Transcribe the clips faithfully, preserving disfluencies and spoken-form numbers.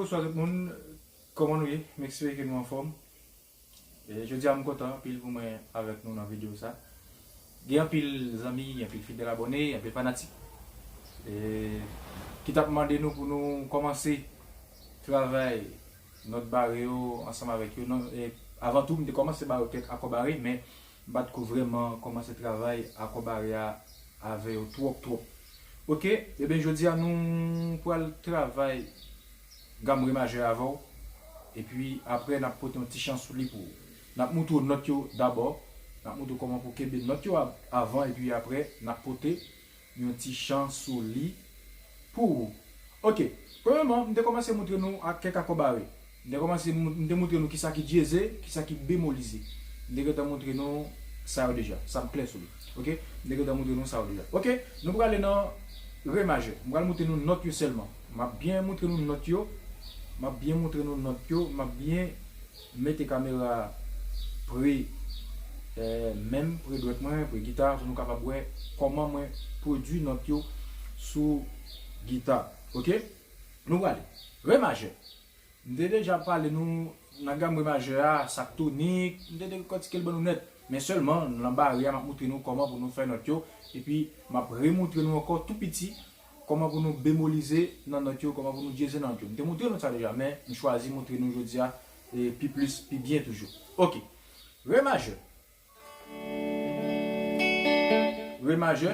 Bonswa tout moun, kòman nou ye? M espere ke nou anfòm. E jodi a m kontan anpil pou mwen avèk nou nan videyo sa. Gen anpil zanmi, gen anpil fidèl abòne, anpil fanatik e ki t ap mande nou pou nou kòmanse travay nòt bare yo ansanm avèk yo. Non, e avan tou, m te kòmanse ba yo kèk akò bare, men m pa t ko vrèman kòmanse travay akò bare a avè yo twòp twòp. Oke, ebyen jodi a nou pral travay gam re majè avè w, epi apre n ap pote yon ti chan sou li pou ou. N ap moutre w nòt yo dabò, n ap moutre w kòman pou kenbe nòt yo a- avan, epi apre n ap pote yon ti chan sou li pou ou. Oke, premyèman, m te kòmanse moutre nou ak kèk akò bare. M te kòmanse mou- m te moutre nou kisa ki dyeze, kisa ki bemolize. M te gentan moutre nou sa yo deja. Sa m klè sou li. Oke? M te gentan moutre nou sa yo deja. Oke? Nou prale nan re majè. M pral moutre nou nòt yo sèlman. M ap byen moutre nou nòt yo. M ap byen moutre nou nòt yo. M ap byen mete kamera pre, eh, men m, pre dwèt mwen, pre gita, pou nou kapab wè kòman mwen pwodui nòt yo sou gita. Oke? Nou prale. Re majè. M te deja pale nou nan gam re majè a, sa k tonik, m te dekòtike l ban nou nèt. Men sèlman, nan bare a, m ap moutre nou kòman pou nou fè nòt yo, epi m ap remoutre nou ankò tou piti kòman pou nou bemolize nan nòt yo, kòman pou nou dyeze nan nòt yo. M te moutre nou sa deja, men m chwazi moutre nou jodi a, e pi plis, pi byen toujou. Oke. Re majè. Re majè.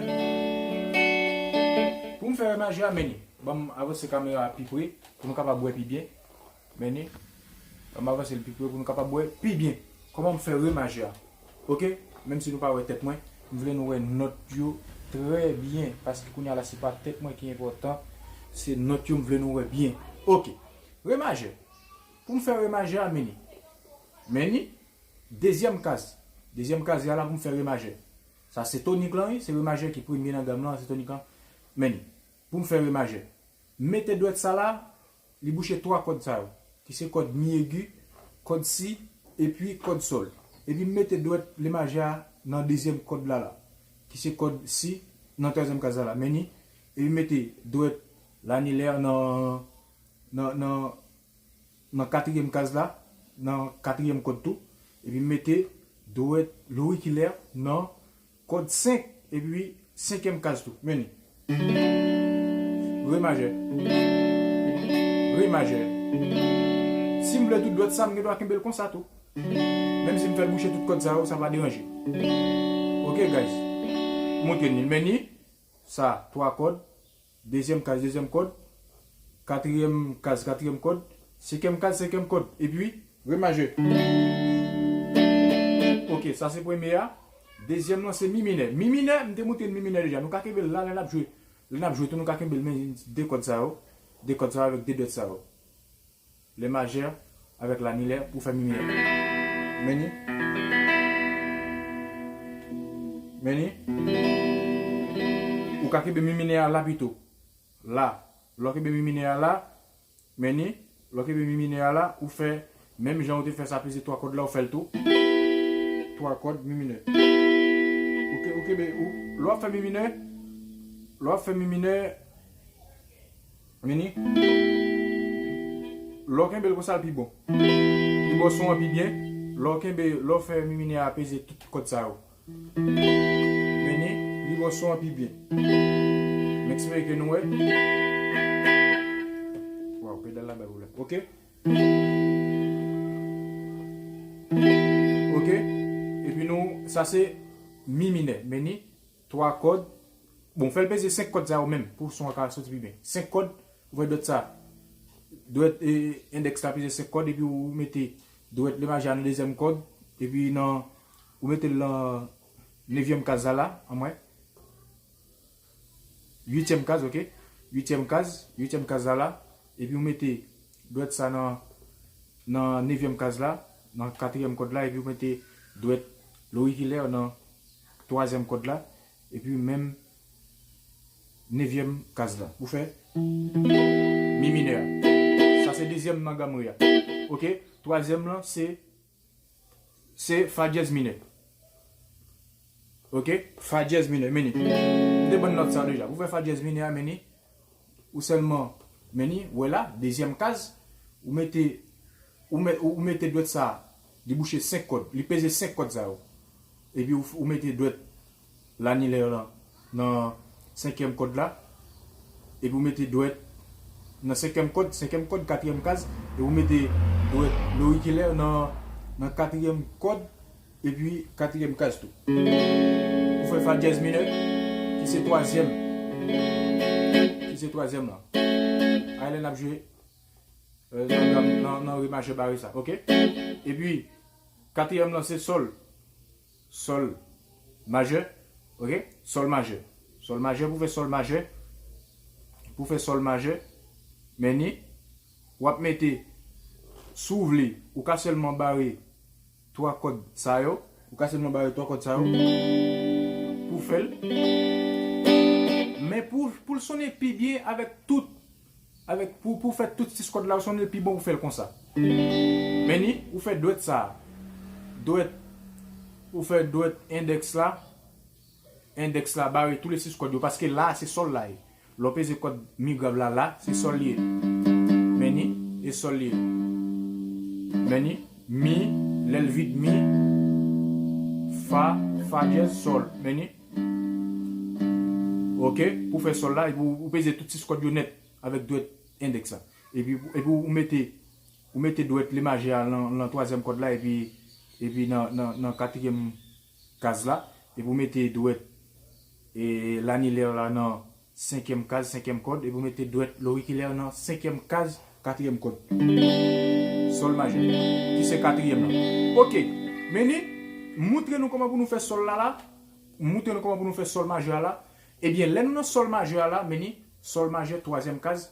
Pou m fè re majè a, men ni. Ban m avanse kamera a pi pre pou nou kapab wè pi byen. Men ni. Ban m avanse l pi pre pou nou kapab wè pi byen. Kòman m fè re majè a? Oke? Menm si nou pa wè tèt mwen, m vle nou wè nòt yo trè byen, paske kounye a la, se pa tèt mwen ki enpòtan, se nòt yo m vle nou wè byen. Oke. Re majè. Pou m fè re majè a, men ni. Men ni. Dezyèm kaz. Dezyèm kaz la, la pou m fè re majè. Sa se tonik lan, wi. Se re majè ki premye nan gam lan, se tonik lan. Men ni. Pou m fè re majè. M mete dwèt sa la, li bouche twa kòd sa yo, ki se kòd mi egi, kòd si, epi kòd sòl. Epi m mete dwèt re majè a nan dezyèm kòd la la, ki se kòd si, nan twazyèm kaz la la. Men ni. Epi m mete dwèt lanilè nan, nan, nan, nan katriyèm kaz la, nan katriyèm kòd tou, epi m mete dwèt lorikilè nan kòd senk, epi senkyèm kaz tou. Men ni. Re majè. Re majè. Si m vle tout dwèt sa, m gen dwa kenbe l konsa tou. Menm si m fè l bouche tout kòd sa yo, sa pa deranje. Oke, guys. Montre n li. Men ni. Sa, twa kòd. Dezyèm kaz, dezyèm kòd. Katriyèm kaz, katriyèm kòd. Senkyèm kaz, senkyèm kòd. Epi, re majè. Oke, sa se premye a. Dezyèm lan se mi minè. Mi minè, m te moutre n mi minè deja. Nou ka kenbe l la, lè n ap jwe. Lè n ap jwe tou, nou ka kenbe l men de kòd sa yo. De kòd sa yo avèk de dwèt sa yo. Re majè avèk lanilè pou fè mi minè. Men ni. Men ni. Ou ka kenbe mi minè a la pito. La. Lè w kenbe mi minè a la, men ni. Lè w kenbe mi minè a la, ou fè menm jan ou te fè sa, peze twa kòd la, ou fè l tou. Twa kòd, mi minè. Ou ke-, ou kenbe, ou, lè w ap fè mi minè, lè w ap fè mi minè, Men ni. Lè w kenbe l konsa, l pi bon. Li ba w son an pi byen. Lè w kenbe, lè w fè mi minè a peze tout kòd sa yo. Men ni, li ba w son an pi byen. M espere ke nou wè. Waw, pedal la bay pwoblèm. Oke. Oke. Epi nou, sa se mi minè. Men ni, twa kòd. Bon, fè l peze senk kòd sa yo menm, pou son an ka soti pi byen. Senk kòd, ou fè dwèt sa. Dwèt, e, endèks la peze senk kòd, epi ou mete dwèt re majè a nan dezyèm kòd, epi nan, ou mete l nan nevyèm kaz la la, anmwey. Uityèm kaz, oke. Uityèm kaz, uityèm kaz la la, epi ou mete dwèt sa nan, nan nevyèm kaz la, nan katriyèm kòd la, epi ou mete dwèt lorikilè nan twazyèm kòd la, epi menm nevyèm kaz la. Ou fè mi minè a. Sa se dezyèm nan gam re a. Oke? Twazyèm lan se, se fa dyèz minè. Oke? Fa dyèz minè, men ni. M te ban n nòt sa deja. Ou fè fa dyèz minè a, men ni. Ou sèlman, men ni, ou wè la, dezyèm kaz. Ou mete, ou, met, ou mete dwèt sa, li bouche senk kòd, li peze senk kòd sa yo. Epi ou, ou mete dwèt lanilè lan nan senkyèm kòd la. Epi ou mete dwèt nan senkyèm kòd, senkyèm kòd, katriyèm kaz. Epi ou mete dwèt lorikilè nan, nan katriyèm kòd, epi katriyèm kaz tou. Ou fè fa dyèz minè, ki se twazyèm. Ki se twazyèm lan. Ay lè n ap jwe euh, nan, nan, nan, nan re majè bare sa, oke? Epi, katriyèm lan se sòl. Sòl majè, oke? Sòl majè. Sòl majè, pou fè sòl majè, pou fè sòl majè, men ni, w ap mete, si w vle, ou ka sèlman bare twa kòd sa yo, ou ka sèlman bare twa kòd sa yo, pou fè l. Men pou, pou l sonnen pi byen avèk tout, avèk, pou, pou fè tout sis kòd la yo sonnen, l pi bon pou fè l konsa. Men ni, ou fè dwèt sa, dwèt, ou fè dwèt endèks la, endèks la bare tou le sis kòd yo, paske la se sòl la ye. Lè w peze kòd mi grav la, la, se sòl li ye. Men ni, e sòl li ye. Men ni, mi, lè l vid, mi, fa, fa dyèz, sòl. Men ni. Oke, pou fè sòl la, epi ou, ou peze tout sis kòd yo nèt avèk dwèt endèks la. Epi, epi ou mete, ou mete dwèt le majè a nan, nan twazyèm kòd la, epi, epi nan, nan, nan katriyèm kaz la, epi ou mete dwèt e lanilè la nan senkyèm kaz, senkyèm kòd, epi ou mete dwèt lorikilè nan senkyèm kaz, katriyèm kòd. Sòl majè, ki se katriyèm lan. Oke, men ni, m moutre nou kòman pou nou fè sòl la la, m moutre nou kòman pou nou fè sòl majè a la. Ebyen, lè nou nan sòl majè a la, men ni, sòl majè, twazyèm kaz,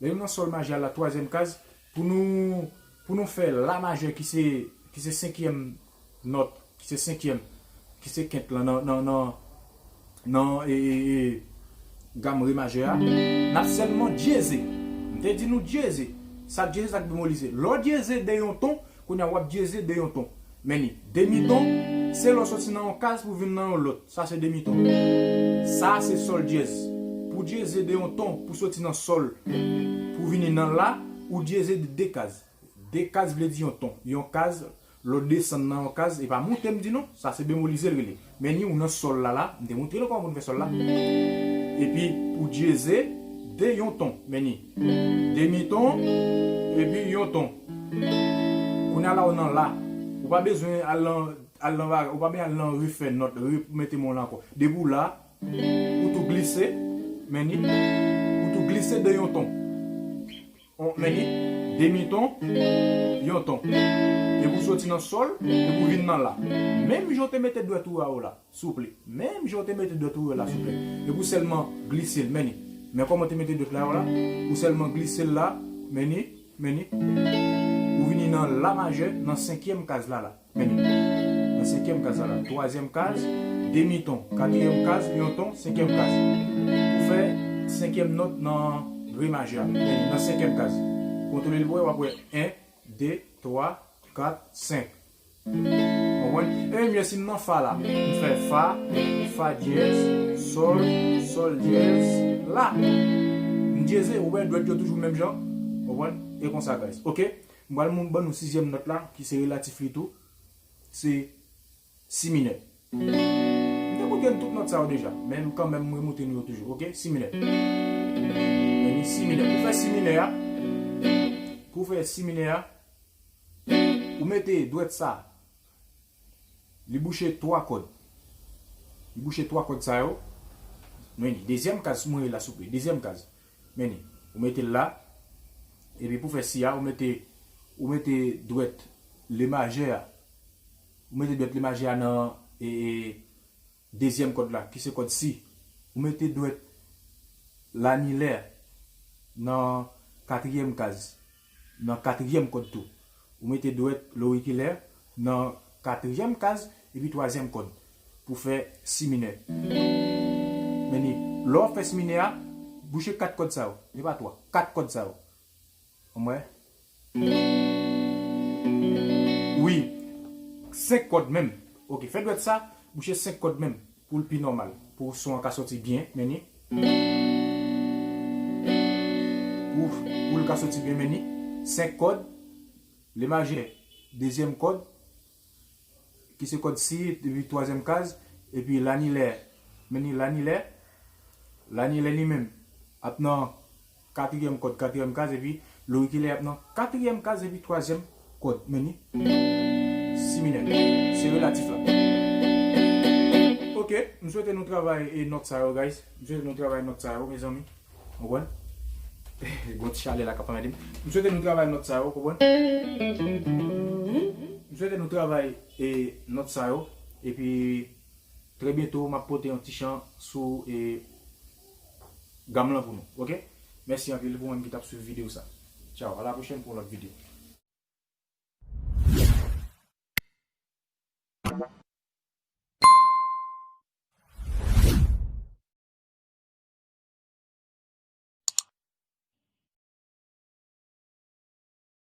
lè nou nan sòl majè a la, twazyèm kaz, pou nou, pou nou fè la majè ki se, ki se senkyèm nòt, ki se senkyèm, ki se kent lan nan, nan, nan, nan e, e, e, gam re majè a, n ap sèlman dyeze. M te di nou dyeze. Sa dyeze, sa k bemolize. Lè w dyeze de yon ton, kounye a w ap dyeze de yon ton. Men ni, demi ton, se lè w soti nan yon kaz pou vin nan yon lòt. Sa se demi ton. Sa se sòl dyèz. Pou dyeze de yon ton, pou soti nan sòl, pou vini nan la, ou dyeze de de kaz. De kaz vle di yon ton. Yon kaz, lè w desann nan yon kaz, e pa monte m di non, sa se bemolize l rele. Men ni ou nan sòl la la, m te montre nou kòman pou n fè sòl la. Epi pou dyeze, de yon ton, men ni. Demi ton, epi yon ton. Kounye a la ou nan la. Ou pa bezwen al nan, al nan, ou pa bezwen al nan refè nòt, remete men w la ankò. Depi w la, ou tou glise, men ni, ou tou glise de yon ton. On, men ni, demi ton, yon ton. Epi w soti nan sòl, epi w vin nan la. Menm jan w te mete dwèt ou a yo la, souple. Menm jan w te mete dwèt ou yo la, souple. Epi w sèlman glise l, men ni. Men kòman w te mete dwèt la yo la, ou sèlman glise l la, men ni, men ni. Ou vini nan la majè, nan senkyèm kaz la la. Men ni. Nan senkyèm kaz la la. Twazyèm kaz, demi ton. Katriyèm kaz, yon ton, senkyèm kaz. Ou fè senkyèm nòt nan re majè a. Men ni, nan senkyèm kaz. Kontwole l pou wè, w ap wè en, de, twa, kat, senk. Konprann? E menm jan si m nan fa la, m fè fa, fa dyèz, sòl, sòl dyèz, la. M dyeze, ou wè dwèt yo toujou menm jan. Konprann? E konsa, guys. Oke? M pral moun ban nou sizyèm nòt la, ki se relatif li tou. Se si minè. M te montre n tout nòt sa yo deja, men m kanmenm m remontre nou yo toujou, oke? Si minè. Men ni si minè. Pou fè si minè a, pou fè si minè a, ou mete dwèt sa, li bouche twa kòd. Li bouche twa kòd sa yo. Men ni, dezyèm kaz, si w mwen la, souple. Dezyèm kaz. Men ni, ou mete l la. Epi pou fè si a, ou mete, ou mete dwèt le majè a. Ou mete dwèt le majè a nan, e, e, dezyèm kòd la, ki se kòd si. Ou mete dwèt lanilè nan katriyèm kaz, nan katriyèm kòd tou. Ou mete dwèt lorikilè nan katriyèm kaz epi twazyèm kòd pou fè si minè. Men ni, lè w ap fè si minè a, bouche kat kòd sa yo. Se pa twa, kat kòd sa yo. Anmwè. Wi. Senk kòd menm. Oke, fè dwèt sa, bouche senk kòd menm. Pou l pi nòmal. Pou son an ka soti byen, men ni. Pou, pou l ka soti byen, men ni. senk kòd, le majè, dezyèm kòd, ki se kòd si, epi twazyèm kaz, epi lanilè, men ni lanilè, lanilè li menm ap nan katriyèm kòd, katriyèm kaz, epi lorikilè ap nan katriyèm kaz, epi twazyèm kòd, men ni si minè. Se relatif la. Ok, m swete nou travay e nòt sa yo, guys. M swete nou travay nòt sa yo, mezanmi. Ou konprann? Gon ti chalè la k ap anmède m. M swete nou travay nòt sa yo, konprann? M swete nou travay e nòt sa yo. Epi, trè byento, m ap pote yon ti chan sou e gam lan pou nou. Ok? Mèsi anpil pou mwen ki t ap swiv videyo sa. Tchaw, a la pwochèn pou yon lòt videyo.